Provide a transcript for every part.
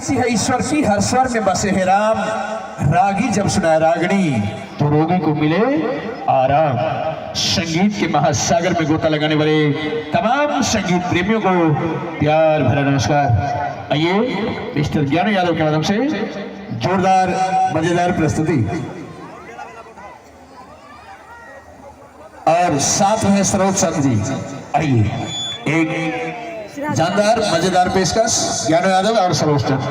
C है ईश्वर की, हर स्वर में बसे है राम। रागी जब सुनाए रागनी तो रोगी को मिले आराम। संगीत के महासागर में गोता लगाने वाले तमाम संगीत प्रेमियों को प्यार भरा नमस्कार। आइए मिस्टर ज्ञानू यादव के माध्यम से जोरदार मजेदार प्रस्तुति और साथ में सरोज संत जी। आइए एक जानदार मजेदार पेशकश ज्ञानू यादव और सरोज चंद।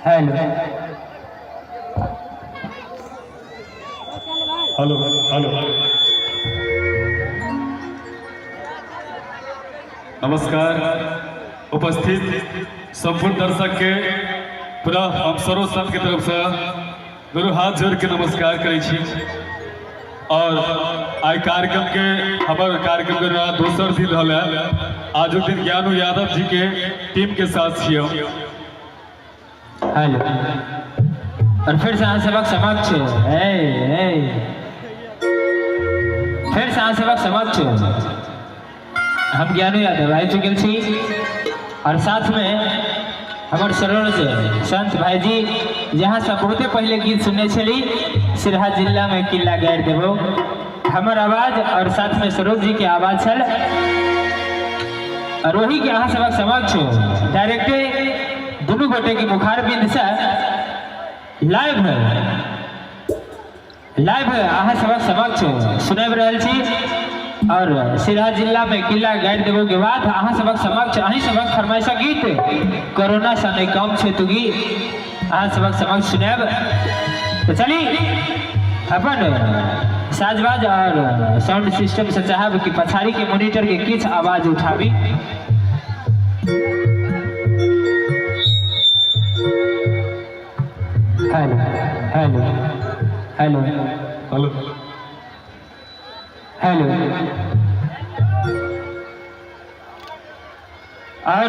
हेलो हेलो हेलो, नमस्कार। उपस्थित संपूर्ण दर्शक के पुनः हम सरोज संत के तरफ से दुनू हाथ जोड़ के नमस्कार करै छी। और आइ कार्यक्रम के हमर कार्यक्रम के दोसर दिन रहल है। आजुक दिन ज्ञानू यादव जी के टीम के साथ छियै हम। हेलो, और फिर से अहाँ सबक समक्ष ए ए फिर से अहाँ सबक समक्ष हम ज्ञानू यादव आबि चुकल छी और साथ में हमर सरोज संत भाईजी, जहाँ से बहुते पहले गीत सुनने छली सिरहा जिला में किला गाड़ि देबो। हमर आवाज और साथ में सरोज जी के आवाज छल और वही के अहाँ सबक समक्ष डायरेक्टे दुनू गोटे के मुखार बिंद से लाइव लाइव अहाँ सबक समक्ष सुनाबि रहल छी। और सिरहा जिला में किला गाड़ि देबो के बाद अहाँ सबक समक्ष अहीं सबक फरमाइशक गीत कोरोना से नहीं कम छै तुगी अहाँ सबक समक्ष सुनायब। तो चली अपन साजबाज और साउंड सिस्टम से चाहब कि पछाड़ी के मोनिटर के किछु आवाज उठाबी। Hello hello hello hello hello. और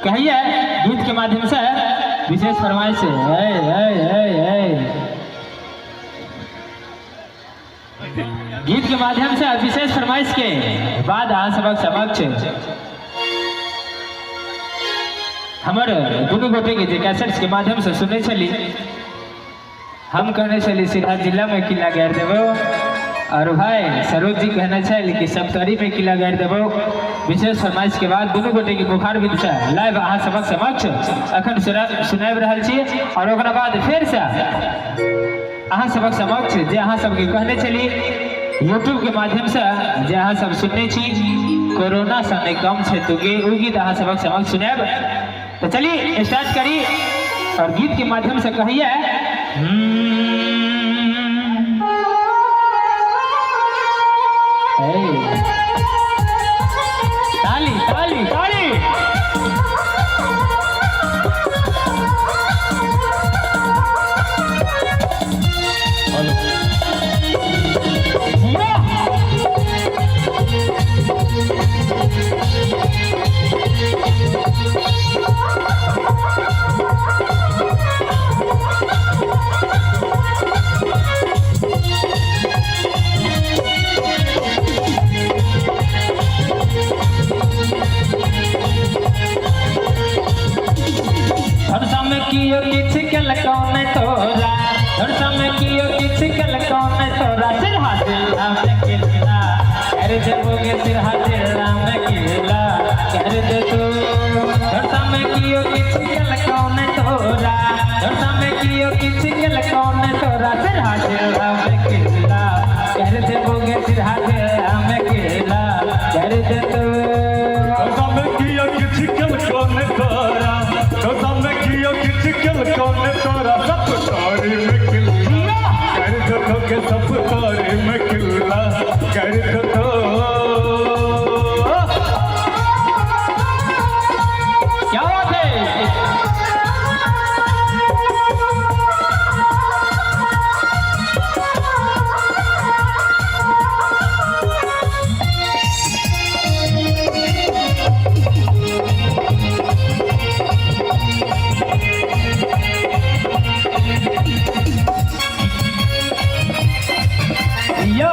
कहिए गीत के माध्यम से विशेष फरमाइश है। ए, ए, ए, गीत के माध्यम से विशेष फरमाइश के बाद अहाँ सबक समक्ष हमर दुनू गोटे के जे कैसेट्स के माध्यम से सुनै छली, हम कहने छली सिरहा जिला में किला गाड़ि देबो और भाई सरोज जी कहने छल कि सप्तरी में किला गाड़ि देबो। विशेष फरमाइश के बाद दुनू गोटे के बुखार बिंद से लाइव अहाँ सबक समक्ष अखन सुनाबि रहल छी। और ओकरा बाद फेर से अहाँ सबक समक्ष जे अहाँ सबके कहने छली यूट्यूब के माध्यम से जे अहाँ सब सुनने छी कोरोना से नहीं कम छै तो गे ओ गीत अहाँ सबक समक्ष सुनायब। तो चलिए स्टार्ट करी और गीत के माध्यम से कहिए। ताली ताली ताली। हेलो। धरसा में कियो किछ कल कौन तोरा, धरसा में कियो किछ कल कौन तोरा, सिरहा जिला में किला कर देबोगे, सिरहा जिला में किला कर दे तू। धरसा में कियो किछ कल कौन तोरा, धरसा में कियो किछ कल कौन तोरा, सिरहा जिला में किला कर देबोगे, सिरहा जिला में किला कर दे तू। में कियो किछ कल कौन तोरा, में कियो किछ कल कौन तोरा, सब तारी में किल्ला कर दो के, सब तारी में किल्ला कर दो। क्या बात है। यो।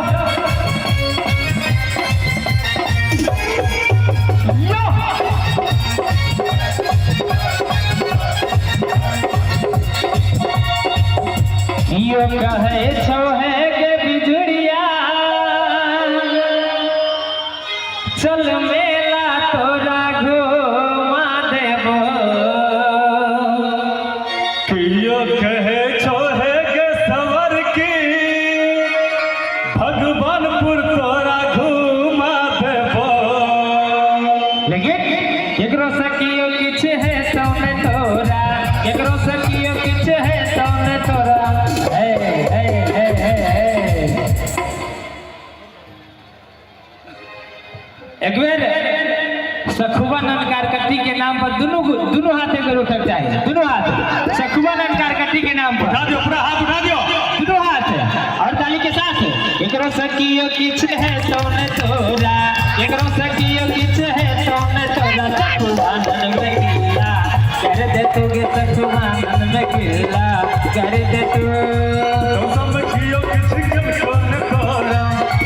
कहे छो है के बिजुड़िया, चल मेला तोरा घुमा देबो। कियो कहे छो है गे सवर की, भगवानपुर तोरा घुमा देबो। लेकिन केकरो से कियो किछ है सोने तोरा, केकरो से कियो किछ है सोने तोरा। हे हे हे हे हे। एक बेर सखुआ ननकारकट्टी के नाम पर दुनू दुनू हाथ एक बेर उठक चाही, दुनू हाथ सखुआ ननकारकट्टी के नाम पर। उठा दियो, पूरा हाथ उठा दियो। दुनू हाथ और ताली के साथ। एकरो सकियो किछ है सोने तोरा, एकरो सकियो किछ है सोने तोरा। सखुआ नन में किला कर दे तू गे, सखुआ नन में किला कर दे तू। गौतम कियो किछ कल कौन तोरा,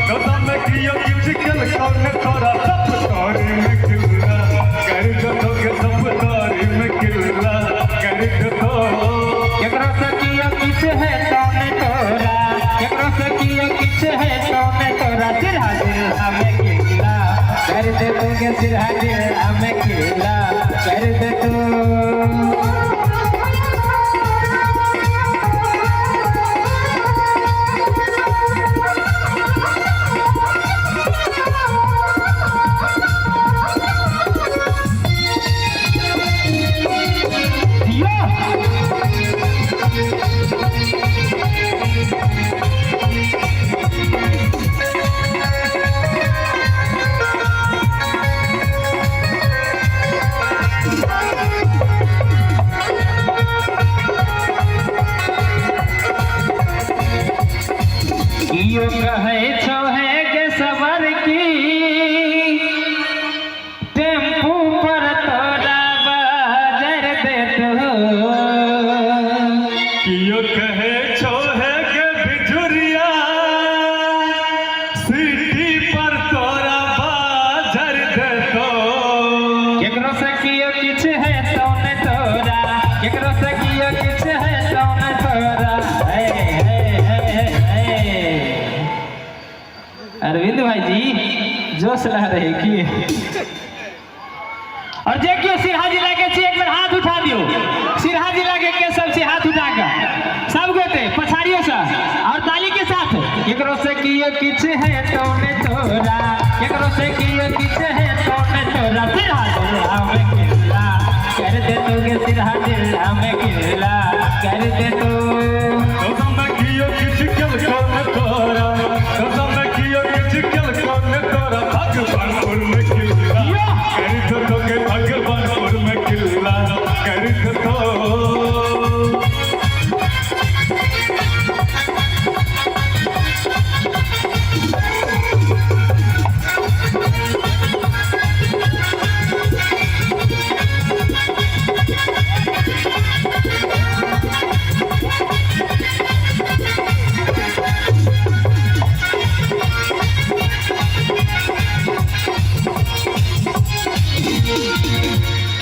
गौतम कियो किछ कल कौन तोरा। सब तोरी में किल्ला कर दो तो के, सब तोरी में किल्ला कर दो तो। केकरो सकियो किछ है सोने तोरा, केकरो सकियो किछ है सोने तोरा। सिरहा जिला में किला कर दे तू गे, सिरहा जिला में किला कर दे तू। दियो। कियो कहे छो है के सवर की, टेम्पू पर तोरा बाजर दे तू। कियो कहे छो है के बिजुरिया, सीटी पर तोरा बाजर दे तो। केकरो से कियो किछ है सोने तोरा, केकरो से कियो किछ है सोने तोरा। हे हे हे हे हे। अरविंद भाई जी जोश ला रहे की। और जे कियो सिरहा जिला के छी एक बेर हाथ उठा दियो। सिरहा जिला के सब छी हाथ उठा के सब गोटे पछाड़ियो से और ताली के साथ। केकरो से कियो किछ है तोने तोरा, केकरो से कियो किछ है तोने तोरा। सिरहा जिला में किला कर दे तू गे, सिरहा जिला में किला कर दे तू। गौतम कियो किछ कल कौन तोरा, गौतम कियो किछ कल कौन तोरा। भगवानपुर में किला कर दो तो के, भगवानपुर में किला कर दो तो।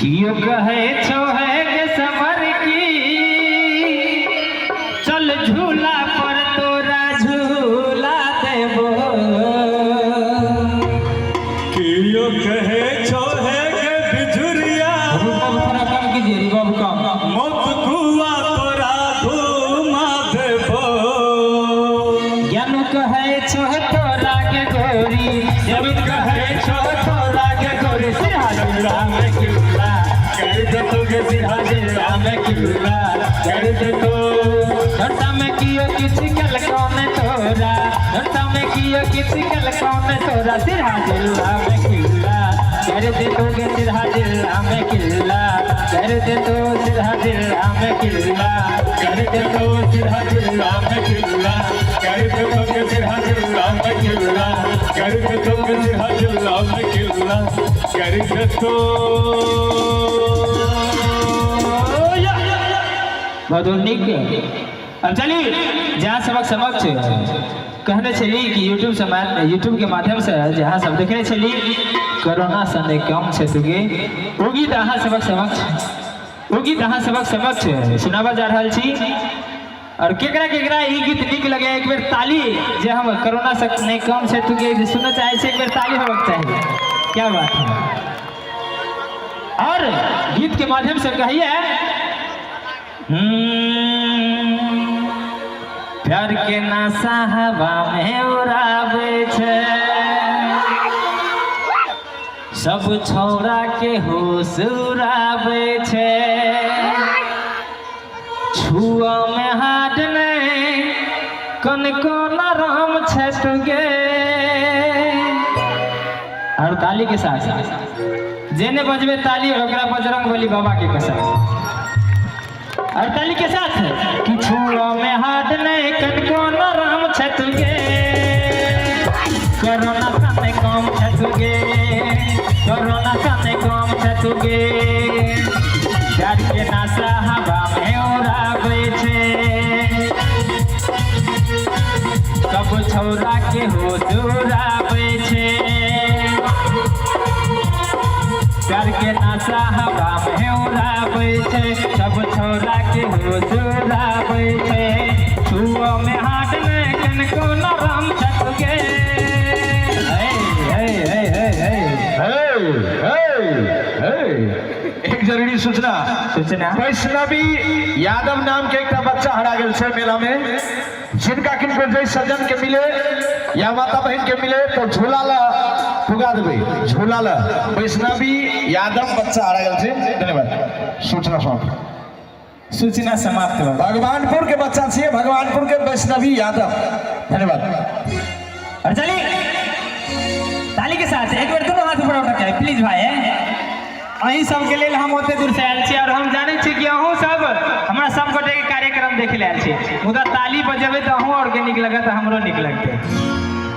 कियो कहे छो है के सवर की, चल झूला पर तोरा झूला देबो। कियो कहे छो है के बिजुरिया, रिबब थोड़ा कम कीजिए, रिबब कम। मौत कुआ तोरा घुमा देबो। ज्ञान कहे छो तोरा के गोरी, ज्ञान कहे छो तोरा के गोरी। सिरहा जिला में किला कर दे तू गे, सिरहा जिला में किला कर दे तू। धरता में कियो किछ कल कौन तोरा, धरता में कियो किछ कल कौन तोरा। सिरहा जिला में किला कर दे तू गे, सिरहा जिला में किला कर दे तू। सिरहा जिला में किला कर दे तू, सिरहा जिला में किला कर दे तो के, सिरहा जिला में किला कर दे तो के, सिरहा जिला में किला कर दे तो। बहुत नीक। अब चली जहाँ सबक समक्ष कहने छली कि यूट्यूब से यूट्यूब के माध्यम से जहाँ सब देखने छली कोरोना सने कम छे तुगे ओ गीत अहाँ सबक समक्ष, ओ गीत अहाँ सबक समक्ष सुनाबा जा रहल छी। और केकरा केकरा ई गीत नीक लगे एक बेर ताली, जे हम कोरोना से नहीं कम छै तू के सुनना चाहे छै, एक बेर ताली होबक चाही। क्या बात है। और गीत के माध्यम से कहिए, प्यार के नशा हवा में उड़ावे छै, सब छौड़ा के होश उड़ावे छै, छुआ में हाथ नहीं कनको नरम छै तुगे। और ताली के साथ जेने बजबे ताली ओकरा बजरंग बली बाबा के कसम। और ताली के साथ कि छुआ में हाथ नहीं कनको नरम छै तुगे, कोरोना सामने कम छै तुगे, कोरोना सामने कम छै तुगे, प्यार के नशा हवा में उड़ावे छै, सब छौड़ा के होश उड़ावे छै, प्यार के नशा हवा में उड़ावे छै, सब छौड़ा के होश उड़ावे छै, छुआ में हाथ में कनको नरम छतगे। हे हे हे हे हे हे हे हे, एक जरूरी सूचना। सूचना। वैष्णवी यादव नाम के एकटा बच्चा हरा गेल छै मेला में, जिनका किनको जय सज्जन के मिले या माता बहन के मिले तो झूला ला पुगा देबै, झूला ला। वैष्णवी यादव बच्चा हरा गेल छै। धन्यवाद, सूचना समाप्त। सूचना समाप्त भऽ गेल। भगवानपुर के बच्चा छियै, भगवानपुर के वैष्णवी यादव। धन्यवाद। और चली ताली के साथ एक बेर दोनों हाथ ऊपर उठा चाही प्लीज भाई। अहीं सबके लेल हम ओते दूर से आयल छी और हम जानै छी कि अहूँ सब हमरा सब गोटे के कार्यक्रम देखे ले आयल छी, मुदा ताली बजेबै तऽ अहूँ और के नीक लगत, हमरो नीक लगतै।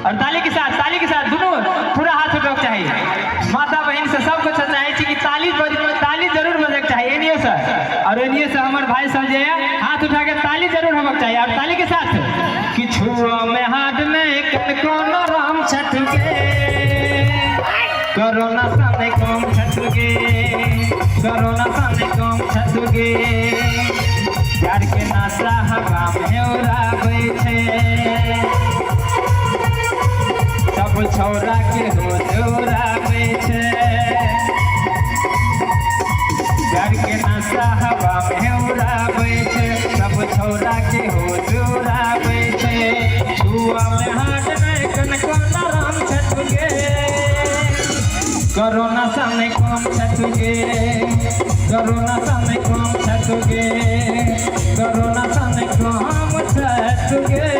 और ताली के साथ, ताली के साथ दोनों पूरा हाथ उठबक चाही। माता बहन से सब कुछ चाहे छी कि ताली ताली जरूर बजक चाही एनियो से, और एनियो से हमर भाई सब जे है हाथ उठा के ताली जरूर होबक चाही। और ताली के साथ कि छुआ में हाथ में कनको नरम छटके, कोरोना सामने कम छटके, कोरोना सामने कम छटके, प्यार के नशा हवा में उड़ावे छै, सब छौड़ा के होश उड़ावे छै, प्यार के नशा हवा में उड़ावे छै, सब छौड़ा के होश उड़ावे छै, छुआ में हाथ नहीं कनको नरम छटके, कोरोना सामने कम छटके, कोरोना सामने कम छटके, कोरोना सामने कम छटके।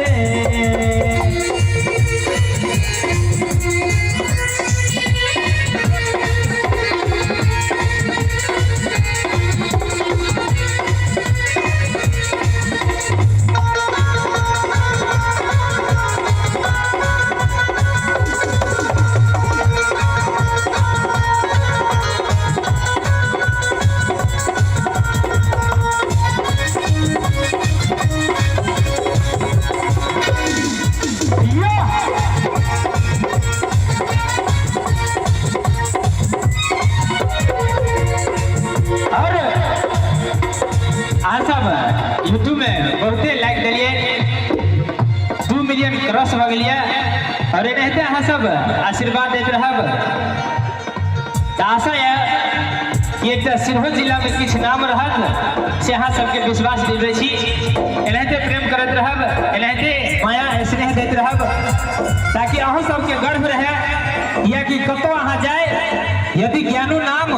और अहाँ सब यूट्यूब में बहुते लाइक दिलिए, 2 मिलियन क्रॉस भऽ गेलिए, और एनाहिते अहाँ सब आशीर्वाद दैत रहब। तऽ आशा यऽ कि एकटा शिवहर जिलामे किछु नाम रहत से अहाँ सबके विश्वास दिलबै छी। एनाहिते प्रेम करैत रहब, एनाहिते माया स्नेह दैत रहब, ताकि अहूँ सबके गर्व रहै, कियाकि कतहु अहाँ जाय यदि ज्ञानू नाम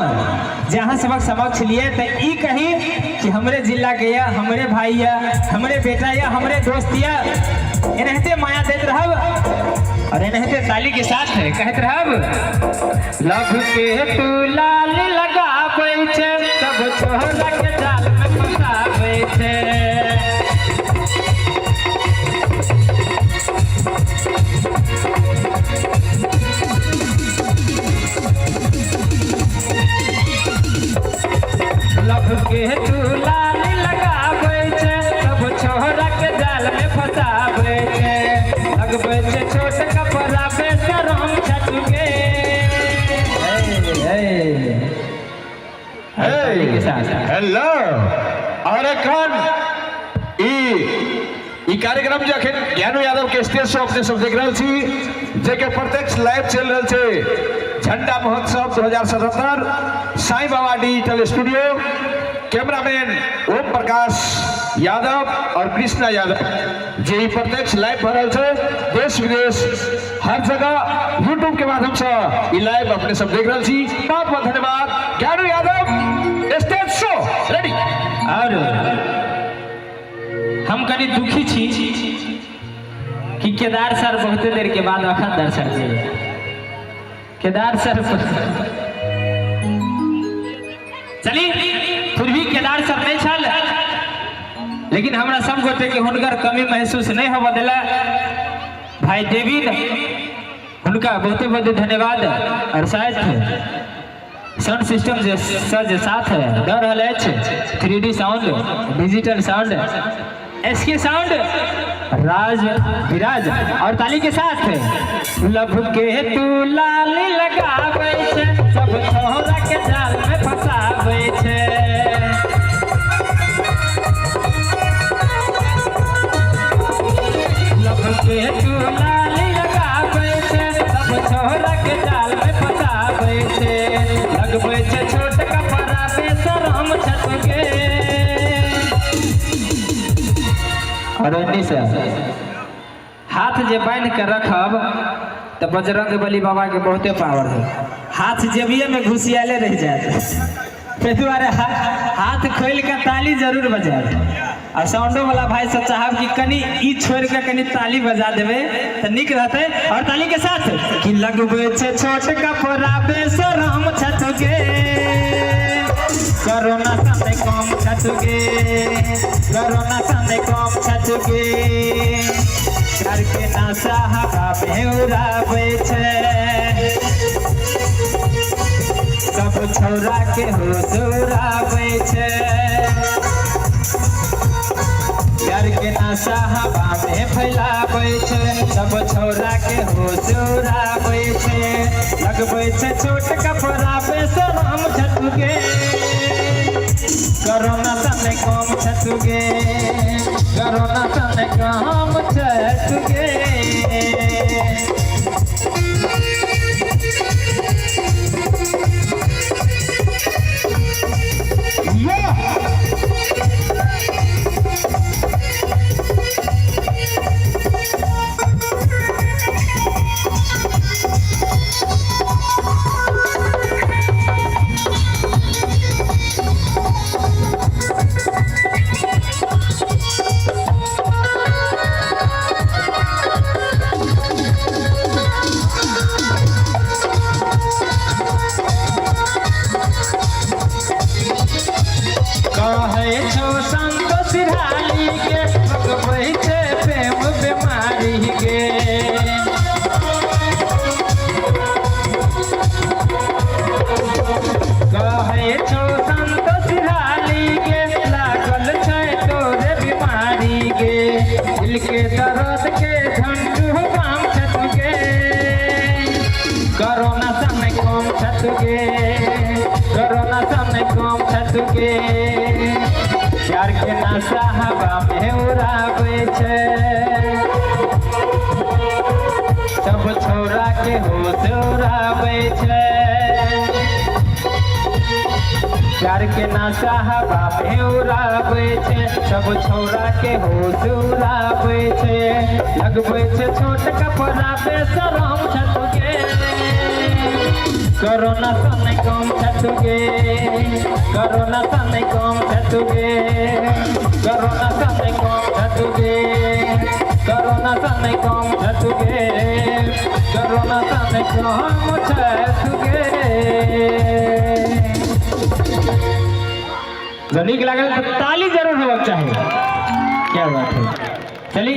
जे अहाँ सबक समक्ष लिए तऽ ई कही कि हमरे जिलाके यऽ, हमरे भाई यऽ, हमरे बेटा यऽ, हमरे दोस्त यऽ। एनाहिते माया दैत रहब और एनाहिते ताली के साथ कहैत रहब, लभ के तू लाल लगाबै छै, सब छोरा के जाल में फंसाबै छै। लभ के तू लाल लगाबै छै, सब छोरा के जाल में फंसाबै छै, लगबै छै छोट कपड़ा बेशरम छटके। हे हे हेलो। और एखन ई ई कार्यक्रम जे अखन ज्ञानू यादव के स्टेज से अपने सब देख रहल छी, जेकर प्रत्यक्ष लाइव चलि रहल छै झंडा महोत्सव 2077 Sai Baba digital studio, cameraman Om Prakash Yadav और कृष्णा यादव जे ई प्रत्यक्ष लाइव भऽ रहल छै। देश विदेश हर जगह यूट्यूब के माध्यम से ई लाइव अपने सब देख रहल छी। बहुत बहुत धन्यवाद। Gyanu Yadav stage show ready. और हम कनी दुखी छी कि केदार सर बहुते देर के बाद अखन दर्शन दिए। केदार सर चली, फिर भी केदार सर नहीं छल, लेकिन हमरा सब गोटे के हुनकर कमी महसूस नहीं होबऽ देला। भाई देवीन हुनका बहुते बहुते धन्यवाद। और शायद साउंड सिस्टम जे जे साथ है दऽ रहल अछि 3D sound, digital sound, S के साउंड, राज विराज। और ताली के साथ लभ के तू लाली लगाबै छै, सब छोरा के जाल में फंसाबै छै। लभ के तू लाली लगाबै छै, सब छोरा के जाल में फंसाबै छै। लगबै छै छोट कपड़ा बेशरम छतके। और ओन्नी से हाथ जे बान्हि के रखब तऽ बजरंग बली बाबा के बहुते पावर है, हाथ जेबिये में घुसियाले रह जायत। ताहि दुआरे हाथ खोलि के ताली जरूर बजायब। आ साउंडो वाला भाई सब चाहब कि कनि ई छोड़ि के कनि ताली बजा देबै तऽ नीक रहतै। और ताली के साथ कि लगबै छै छोट कपड़ा बेशरम छतगे, कोरोना सामने कम छतगे, कोरोना सामने कम छतगे। प्यार के नशा हवा में उड़ाबै छै, सब छौरा के होश उड़ाबै छै। प्यार के नशा हवा में फैलाबै छै, सब छौरा के होश उड़ाबै छै। लगबै छै छोट कपड़ा बेशरम छतुगे, कोरोना सामने कम छतुगे, कोरोना सामने कम छतुगे। कहै छौ संत सिरहाली के भगबै छै प्रेम बीमारी के। कहै छौ संत सिरहाली के लागल छै तोरे बीमारी के। दिल के दर्द के झंडू बाम छतुगे, कोरोना सामने कम छतुगे, कोरोना सामने कम छतुगे। प्यार के नशा हवा में उड़ाबै छै, सब छौरा के होश उड़ाबै छै। प्यार के नशा हवा में उड़ाबै छै, सब छौरा के होश उड़ाबै छै। लगबै छै छोट कपड़ा बेशरम छतुगे, कोरोना सामने कम छतुगे, कोरोना सामने कम छतुगे, कोरोना सामने कम छतुगे, कोरोना सामने कम छतुगे, कोरोना सामने कम छतुगे। जब नीक लागल तऽ ताली जरूर होबाक चाही। क्या बात है। चली।